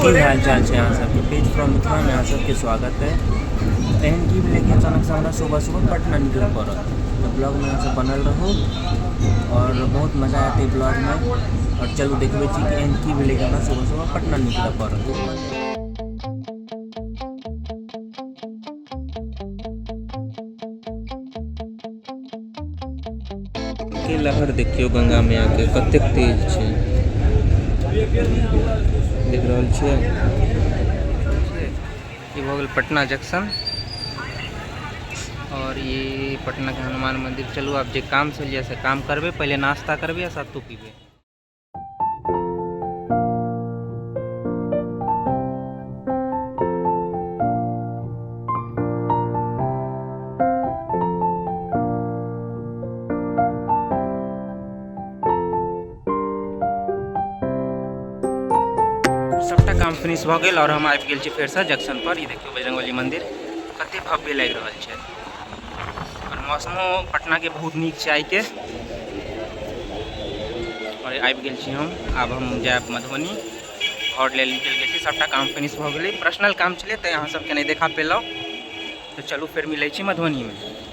की हाल चाल छै अहाँ सबके? पेज फ्रॉम मिथिला में अहाँ सबके स्वागत है। एहन की भेलै कि अचानक से हमरा सुबह सुबह पटना निकलऽ पड़ल, तऽ ब्लॉग में अहाँ सब बनल रहू और बहुत मजा आयत ई ब्लॉग में। और चलू देखबै छी कि एहन की भेलै कि हमरा सुबह सुबह पटना निकलऽ पड़ल। के लहर देखियौ गंगा मैया के कतेक तेज छै, देख रहल छियै। ई भऽ गेल पटना जंक्शन और ये पटना के हनुमान मंदिर। चलू आब जे काम से लिया से काम करबे, पहले नाश्ता करबे आ सत्तू पीबे। सबटा काम फिनिश भऽ गेल और हम आबि गेल छी फेरसँ जंक्शन पर। ई देखियौ बजरंगबली मंदिर कते भव्य लागि रहल छै और मौसमो पटना के बहुत नीक छै आइके। और आबि गेल छी हम, आब हम जायब मधुबनी, घर लेल निकलि गेल छी। सबटा काम फिनिश भऽ गेलै, पर्सनल काम छलै तैँ अहाँ सबके नहि देखा पेलहुँ। तऽ चलू फेर मिलै छी मधुबनीमे।